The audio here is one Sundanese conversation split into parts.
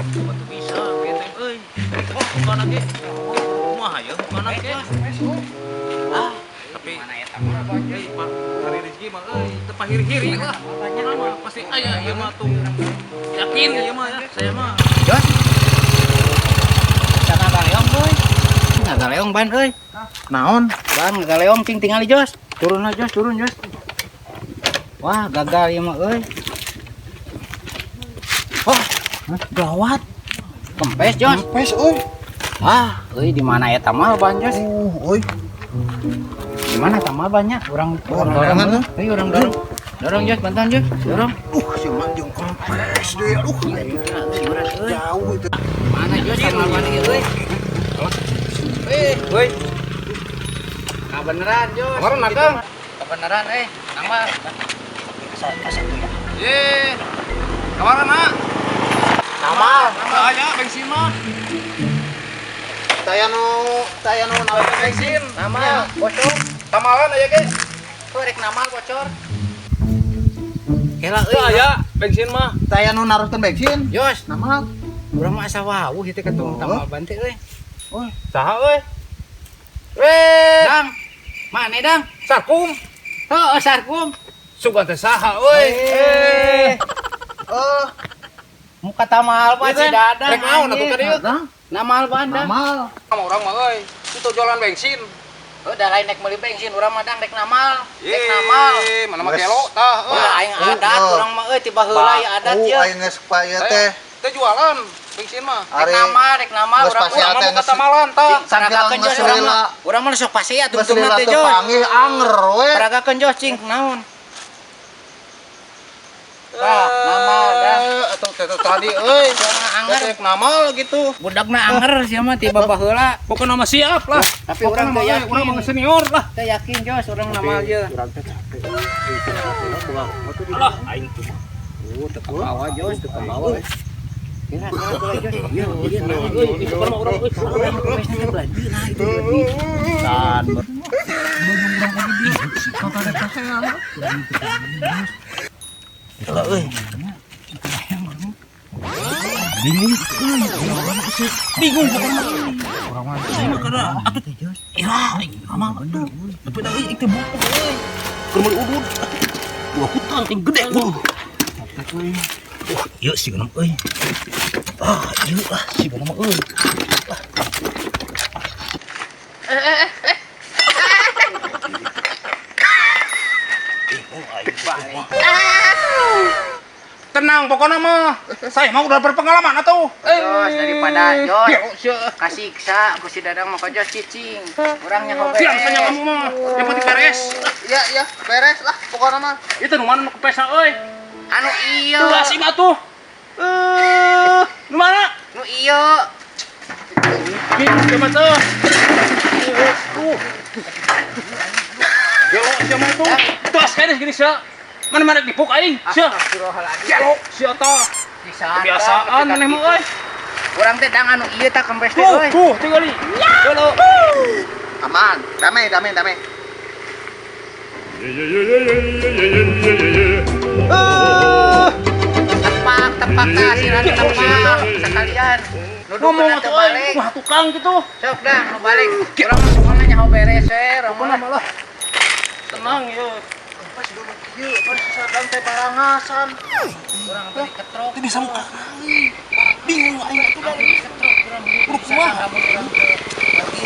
Batu bisa kieu teh euy. Oh, mukana ge. Kumaha ye mukana ge? Ah, Tapi mana eta mah banyak. euy, Pak, hari rezeki mah euy, teu pahiri-hiri lah. Pokona mah pasti aya ieu mah tuh. Yakin ieu mah ya, saya mah. Jos. Sana galeong euy. Ngagaleong ban euy. Naon? Ban ngagaleong cing tingali Jos. Turun lah Jos, turun Jos. Wah, gagal ieu mah euy. Wah, Gawat. kempes Jos. Kempes euy. Wah, euy di mana eta mah ban Jos? Euy. Di mana eta mah bannya? Urang Urang urang dorong, dorong. Euy, urang dorong. Dorong Jos, bantuan Jos. Dorong. Si mah jeung kempes deui. Aduh, jauh itu. Mana Jos sama ban ieu euy? Eh, Euy, kabeneran Jos. kemarin akang. Kebeneran eh, nama. Ye. Kemarin nak? Nama. Nama aya bensin mah. Taya nu naon Bensin. Nama bocor. Tamalan aya ge. Tuh rek nama bocor. Kela Teu euy. aya bensin mah. Taya nu naroskeun bensin. Jos, Nama urang mah asa wawuh ieu teh ketemu tamal ban teh euy. Saha euy? Weh, Dang. Mana Dang? Sarkum. Heuh, sarkum. Sugan teh saha euy? Eh. Eh, Muka tamal ban si Iya, Dadang. Rek naon atuh ka dieu? Dang. Namal ban Dang. Namal. Sama urang mah euy. Itu jualan bensin. Heuh, da lain rek meuli bensin urang mah Dang rek namal. Rek namal. Mana mah gelo tah euy. Wah, aing adat Oh. urang mah euy tiba heula ya adat Oh, ye. aing geus pa ieu teh. Teh jualan bensin mah. Rek namal, rek namal Geus urang pasti Urang mah teh muka tamalan tah. Paragakeun Geus Jos urang lila. mah. Urang mah sok pasea Geus tungtungna lila teh teu Jos. panggih anger we. Paragakeun Jos cing naon. Tah, namal dah. Atau teh tadi euy. Urang anger. Rek namal gitu. Budakna anger sia mah tiba baheula. Pokokna mah siap lah. Tapi urang Pokokna teu mah, yakin. urang mah senior lah. Teu yakin Jos urang namal ye. Urang teh capek euy. Alah, aing tuh mah. Teu kabawa Jos, teu kabawa. Kira kira kira Jos. Ieu ieu naon Euy, itu mah urang euy. Urang kempesna teh beladi nah itu beladi. San. Lah euy. Bingung euy. Bingung pokokna. Urang mah Saya mah kada atuh ira aing amal atuh. Tapi da euy teh butuh euy. Keur meuli udud. Dua hutang ting gede euy. Wah, ieu sih mah euy. Ah, ieu ah sih mah euy. Tenang pokoknya mah. Saya mah udah berpengalaman atuh. Jos daripada Jos Jos. kasiksa ku si Dadang mah ka Jos cicing. Urang nyaho Diam saja beres. kamu mah. Yang penting beres. Iya, iya, beres lah pokokna mah. Itu nu mana nu kepesa euy. Anu ieu. Tuh asing atuh. Eh, nu mana? Nu ieu. Bingung siapa tuh? Tuh. Gelo siapa tuh? Tuh kene gini sia. Mana mana dipuk aing sia. Astagfirullahaladzim. Gelo sia tah. Kebiasaan maneh mah euy. Urang teh dang anu ieu tah kempes teh Tuh, euy. tuh tingali. Gelo. Aman, damai, damai, damai. Eh, Tepak, tepak tah siran tepak sekalian. Nu ngomong dukuna atuh teu euy, balik. wah tukang gitu. Sok dah nu balik. Urang mah pokona nyaho beres we, urang Pokona mah. malah tenang ya. Pas dulu kieu, pas sadang teh barangasan. Urang teh diketrok. Teu bisa muka. Bingung aing atuh Urang diketrok urang Kudu kumaha? rambut urang teu lagi.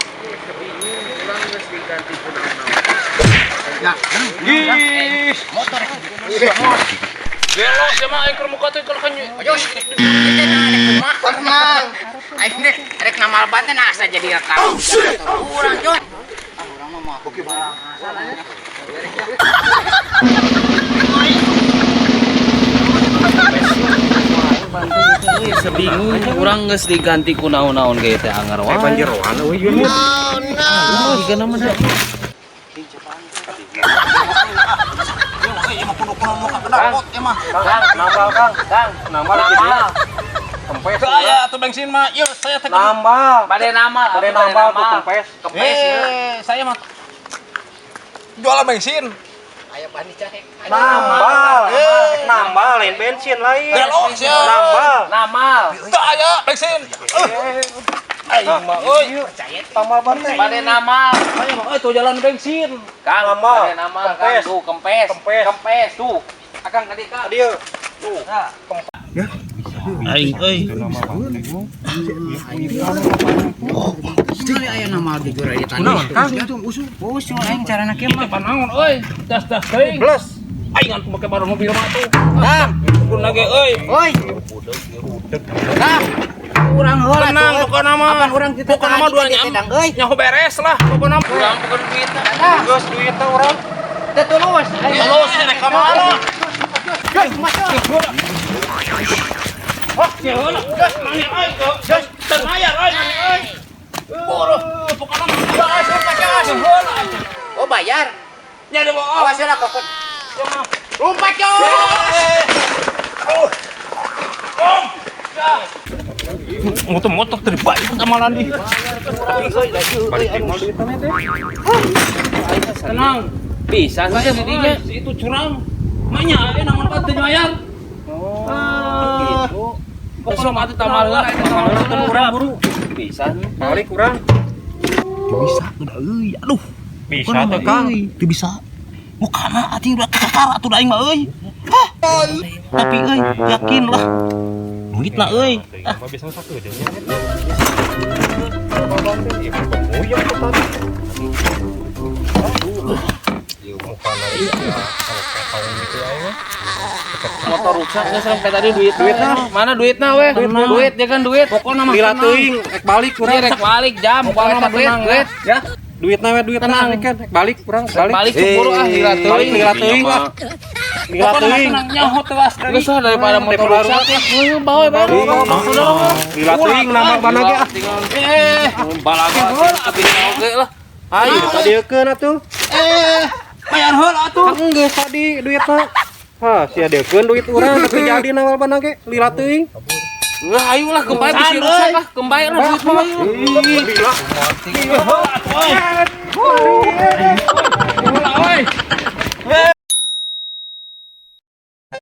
Urang geus diganti ku naon-naon. Nah, Ih, Motor. gelo sia mah aing keur muka teh kalau kan Jos, teh nah rek kumaha? tenang. Aing teh rek namal ban teh nah asa jadi rekam. Urang Jos. Ah urang mah moal. Oke, Bang. Sebingung urang geus diganti ku naon-naon ge teh anger wae. Banjeroan euy ieu. Oh no. Ieu mah da. Kang, nambal Kang, Kang, nambal Namal. Kempes. Saya atuh bensin mah, ieu saya teh Nambal. Bade namal, Bade nambal tuh kempes. Kempes ya. Saya mah jualan bensin. Aya bani cahek. Nambal. Lain bensin lain. Gelo sia. Nambah. Namal. Teu aya bensin. Aing mah euy. Tambah ban teh. Bade namal. Aing mah euy tuh jalan bensin. Kang, Namal. bade namal Kang. Kempes. Tuh, kempes. Kempes. Kempes tuh. Akang tadi Kang. Dieu. Tuh. Aing euy. Sekali aya namal jujur aya tadi. Kunaon, Kang? Usul aing carana kieu mah. Panaon euy. Das-das teuing. Plus. Aing atuh make baru mobil mah tuh. Kang, Kun lagi euy. oi. Kang. Urang heula Tenang tuh, euy. pokona mah. Apan urang kita Pokona mah dua nyam. tedang euy. Nyaho beres lah pokona mah. Urang bukan duit. Geus duitna urang. Teu tulus. Tulus rek ka mana? Jos, masuk. Hok, ya heula. Geus mani euy. Geus teu bayar euy mani euy. Buruh, pokona mah Jos, lompat, Jos. heula. Oh, bayar. Nya ada bohong. Awas lah kokot. Lompat, Jos. Motor-motor terbaik sama Landi. Tenang. Bisa saja didinya. Si itu curang. Manya, namun teu bayar. Oh, gitu. Pokoknya mati tamal heula, eta tamal heula Urang buru. Bisa. Balik urang. Bisa udah euy, aduh. Bisa teh Kang. Teu bisa. Mukana atuh udah kakar atuh da aing mah euy. Hah. Tapi euy, yakin lah. Duit lah euy. Ah, bisa satu aja nya. Oh iya tadi. Ieu mukana ieu kalau ketong gitu aing mah. Motor rusak geus sampai tadi duit duitna. Mana duitna weh? Duit ya kan duit. Pokokna mah Lila tenang. teuing ek balik urang. Ini rek balik jam Pokokna pokoknya mah duit tenang, duit. ya. Duitna we duitna Tenang. kan ek balik urang balik. Balik cemburu ah lila Balik teuing. lila teuing lah. Lila Pokokna mah teuing. tenang nyaho tewas deui. Geus lah daripada motor Daripada rusak lah. Heuh, bawa bawa. Lila teuing nambah ban ge ah. Eh, Balaga tapi oge lah. Ayo tadiekeun atuh. eh, bayar heula atuh. Kan geus tadi duitna. Hah, sia diekeun duit urang tapi jadi nawal ban ge lila teuing. Wah, ayo lah kembali San, bisi rusak euy. lah, kembali lah duit mah ayo. Lila. Heula atuh euy.